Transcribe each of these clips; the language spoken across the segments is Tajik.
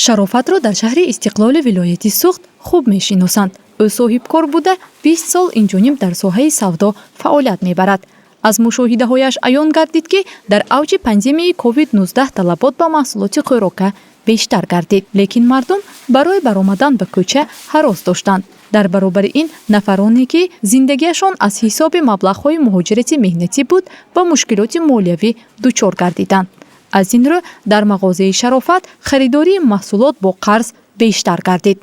Шарофатро дар шаҳри Истиқлоли вилояти Суғд хуб мешиносанд. Ӯ соҳибкор буда, 20 сол инҷониб дар соҳаи савдо фаъолият мебарад. Аз мушоҳидаҳояш аён гардид, ки дар авҷи пандемияи COVID-19 талабот ба маҳсулоти хӯрока бештар гардид, лекин мардум барои баромадан ба кӯча ҳарос доштанд. Дар баробари ин, нафароне, ки зиндагиашон аз ҳисоби маблағҳои муҳоҷирати меҳнатӣ буд, ба мушкилоти молиявӣ дучор гардиданд. Аз ин рӯ дар мағозаи Шарофат харидории маҳсулот бо қарз бештар гардид.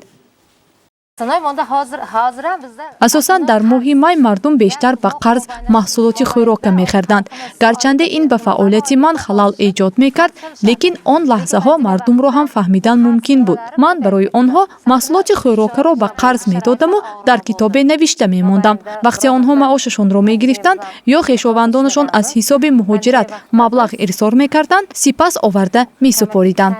Асосан дар моҳи май мардум бештар ба қарз маҳсулоти хӯрока мехариданд. Гарчанде ин ба фаъолияти ман халал эҷод мекард, лекин он лаҳзаҳо мардумро ҳам фаҳмидан мумкин буд. Ман барои онҳо маҳсулоти хӯрокаро ба қарз медодаму дар китобе навишта мемондам. Вақте онҳо маошашонро мегирифтанд ё хешовандонашон аз ҳисоби муҳоҷират маблағ ирсол мекарданд, сипас оварда месупориданд.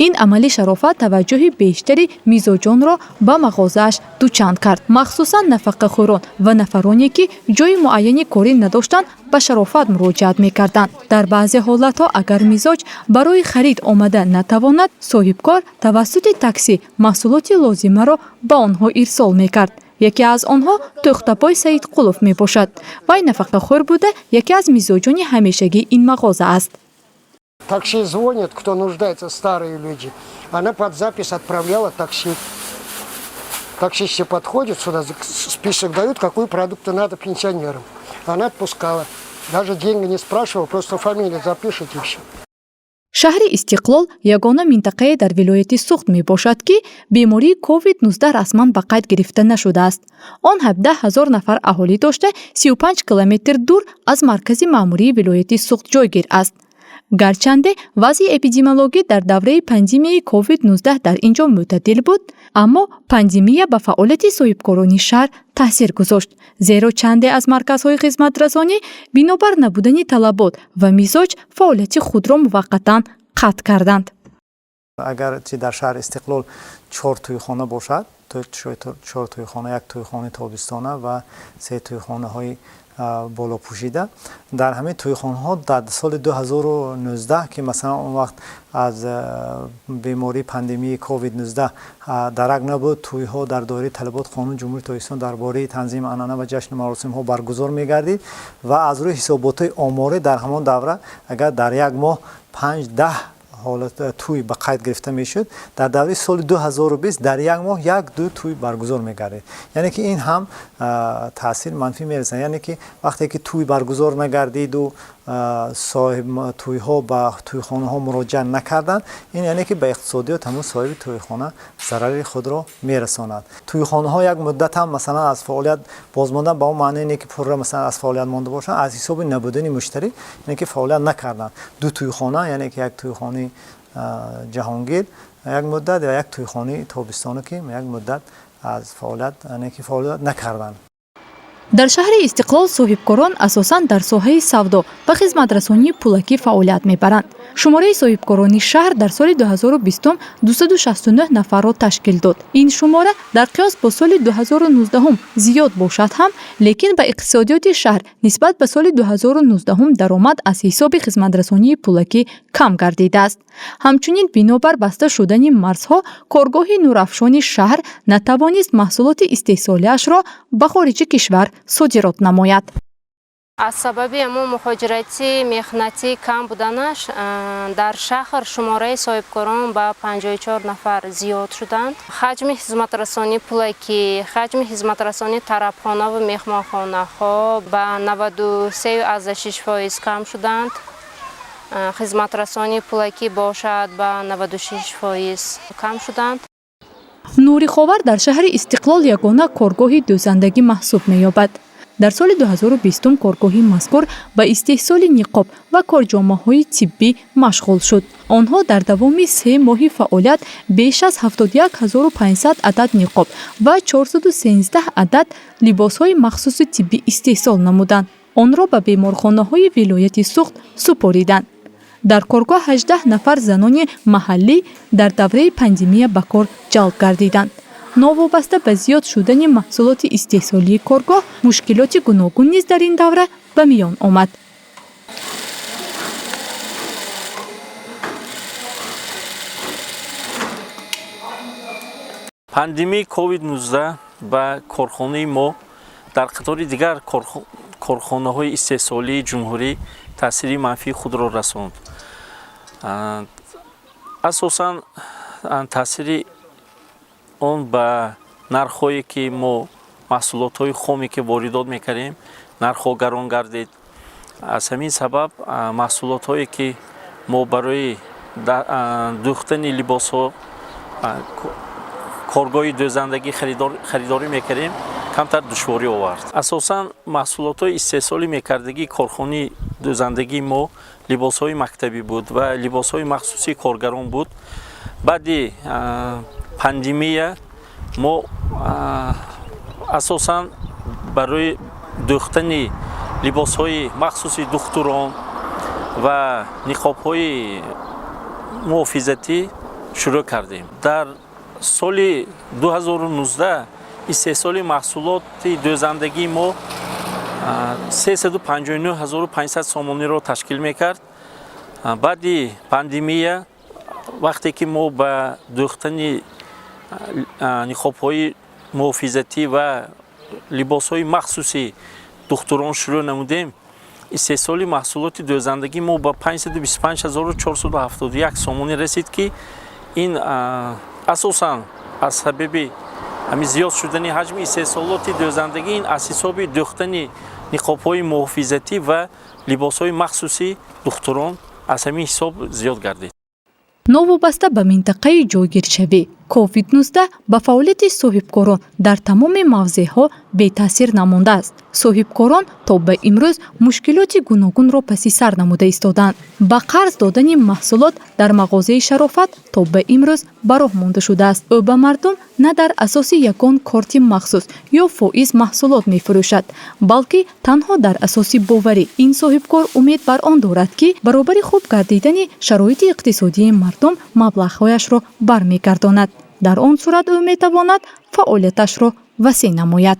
Ин амали Шарофат таваҷҷӯҳи бештари мизоҷонро ба мағозааш дучанд кард. Махсусан нафақахӯрон ва нафароне, ки ҷои муайяни корӣ надоштанд, ба Шарофат муроҷиат мекарданд. Дар баъзе ҳолатҳо, агар мизоҷ барои харид омада натавонад, соҳибкор тавассути таксӣ маҳсулоти лозимаро ба онҳо ирсол мекард. Яке аз онҳо Тӯхтабой Саидқулов мебошад. Вай нафақахӯр буда, яке аз мизоҷони ҳамешагии ин мағоза аст. Такси звонят, кто нуждается, старые люди. Она под запись отправляла такси. Таксисты подходят сюда, список дают, какие продукты надо пенсионерам. Она отпускала. Даже деньги не спрашивала, просто фамилию запишет, и все. Шаҳри Истиқлол ягона минтақае дар вилояти Суғд мебошад, ки бемории COVID-19 расман ба қайд гирифта нашудааст. Он 17 ҳазор нафар аҳолӣ дошта, 35 километр дур аз маркази маъмурии вилояти Суғд ҷойгир аст. Гарчанде вазъи эпидемиологӣ дар давраи пандемияи COVID-19 дар ин ҷо мӯътадил буд, аммо пандемия ба фаъолияти соҳибкорони шаҳр таъсир гузошт, зеро чанде аз марказҳои хизматрасонӣ бинобар набудани талабот ва мизоҷ фаъолияти худро муваққатан қатъ карданд. Агар чи дар шаҳри Истиқлол чор тӯйхона бошад, чор тӯйхона, як тӯйхонаи тобистона ва се тӯйхонаҳои болопӯшида, дар ҳамин тӯйхонаҳо дар соли 2019, ки масалан он вақт аз бемории пандемияи COVID-19 дарак набуд, тӯйҳо дар доираи талаботи Қонуни Ҷумҳурии Тоҷикистон дар бораи танзими анъана ва ҷашну маросимҳо баргузор мегардид ва аз рӯи ҳисоботҳои оморӣ дар ҳамон давра агар дар як моҳ 5-10 ҳолат тӯй ба қайд гирифта мешуд, дар давраи соли 2020 дар як моҳ як ду тӯй баргузор мегардид. Яъне ки ин ҳам таъсири манфӣ мерасад. Яъне ки вақте ки тӯй баргузор нагардиду соҳиб тӯйҳо ба тӯйхонаҳо муроҷиат накарданд, ин яъне ки ба иқтисодиёт ҳамун соҳиби тӯйхона зарари худро мерасонад. Тӯйхонаҳо як муддат ҳам масалан аз фаъолият бозмондан ба он маъне не, ки пурра масалан аз фаъолият монда бошанд, аз ҳисоби набудани муштарӣ, яъне ки фаъолият накарданд. Ду тӯйхона, яъне ки як тӯйхонаи Ҷаҳонгир як муддат ва як тӯйхонаи тобистона, ки як муддат аз фаъолият, яъне ки фаъолият накарданд. Дар шаҳри Истиқлол соҳибкорон асосан дар соҳаи савдо ва хизматрасонии пулакӣ фаъолият мебаранд. Шумораи соҳибкорони шаҳр дар соли 2020 269 нафарро ташкил дод. Ин шумора дар қиёс бо соли 2019 зиёд бошад ҳам, лекин ба иқтисодиёти шаҳр нисбат ба соли 2019 даромад аз ҳисоби хизматрасонии пулакӣ кам гардидааст. Ҳамчунин, бинобар баста шудани марзҳо, коргоҳи Нурафшони шаҳр натавонист маҳсулоти истеҳсолиашро ба хориҷи кишвар содирот намояд. Аз сабаби ҳамон муҳоҷирати меҳнатӣ кам буданаш, дар шаҳр шумораи соҳибкорон ба 54 нафар зиёд шуданд. Ҳаҷми хизматрасонии пулакӣ, ҳаҷми хизматрасонии тарабхонаву меҳмонхонаҳо ба 93,6% кам шуданд, хизматрасонии пулакӣ бошад, ба 96% кам шуданд. Нури Ховар дар шаҳри Истиқлол ягона коргоҳи дӯзандагӣ маҳсуб меёбад. Дар соли 2020 коргоҳи мазкур ба истеҳсоли ниқоб ва корҷомаҳои тиббӣ машғул шуд. Онҳо дар давоми 3 моҳи фаъолият беш аз 71 500 адад ниқоб ва 413 адад либосҳои махсуси тиббӣ истеҳсол намуданд. Онро ба беморхонаҳои вилояти Суғд супориданд. Дар коргоҳ 18 нафар занони маҳаллӣ дар давраи пандемия ба кор ҷалб гардиданд. Новобаста ба зиёд шудани маҳсулоти истеҳсолии коргоҳ, мушкилоти гуногун низ дар ин давра ба миён омад. Пандемияи COVID-19 ба корхонаи мо дар қатори дигар корхонаҳои истеҳсолии ҷумҳурӣ таъсири манфии худро расонд. Асосан таъсири он ба нархҳое, ки мо маҳсулотҳои хоме, ки воридот мекардем, нархҳо гарон гардид. Аз ҳамин сабаб маҳсулотҳое, ки мо барои дӯхтани либосҳо коргоҳи дӯзандагӣ харидорӣ мекардем, камтар душворӣ овард. Асосан маҳсулотҳои истеҳсолӣ мекардагии корхонаи дӯзандагии мо либосҳои мактабӣ буд ва либосҳои махсусии коргарон буд. Баъди пандемия мо асосан барои дӯхтани либосҳои махсуси духтурон ва ниқобҳои муҳофизатӣ шурӯъ кардем. Дар соли 2019 истеҳсоли маҳсулоти дӯзандагии мо 359 500 сомониро ташкил мекард. Баъди пандемия, вақте ки мо ба дӯхтани ниқобҳои муҳофизатӣ ва либосҳои махсуси духтурон шурӯъ намудем, истеҳсоли маҳсулоти дӯзандагии мо ба 525 471 сомонӣ расид, ки ин асосан аз сабаби ҳамин зиёд шудани ҳаҷми истеҳсолоти дӯзандагӣ, ин аз ҳисоби дӯхтани ниқобҳои муҳофизатӣ ва либосҳои махсуси духтурон аз ҳамин ҳисоб зиёд гардид. Новобаста ба минтақаи ҷойгиршавӣ, COVID-19 ба фаъолияти соҳибкорон дар тамоми мавзеъҳо бетаъсир намондааст. Соҳибкорон то ба имрӯз мушкилоти гуногунро паси сар намуда истодаанд. Ба қарз додани маҳсулот дар мағозаи Шарофат то ба имрӯз ба роҳ монда шудааст. Ӯ ба мардум на дар асоси ягон корти махсус ё фоиз маҳсулот мефурӯшад, балки танҳо дар асоси боварӣ. Ин соҳибкор умед бар он дорад, ки баробари хуб гардидани шароити иқтисодии мардум маблағҳояшро бармегардонад. Дар он сурат ӯ метавонад фаъолияташро васеъ намояд.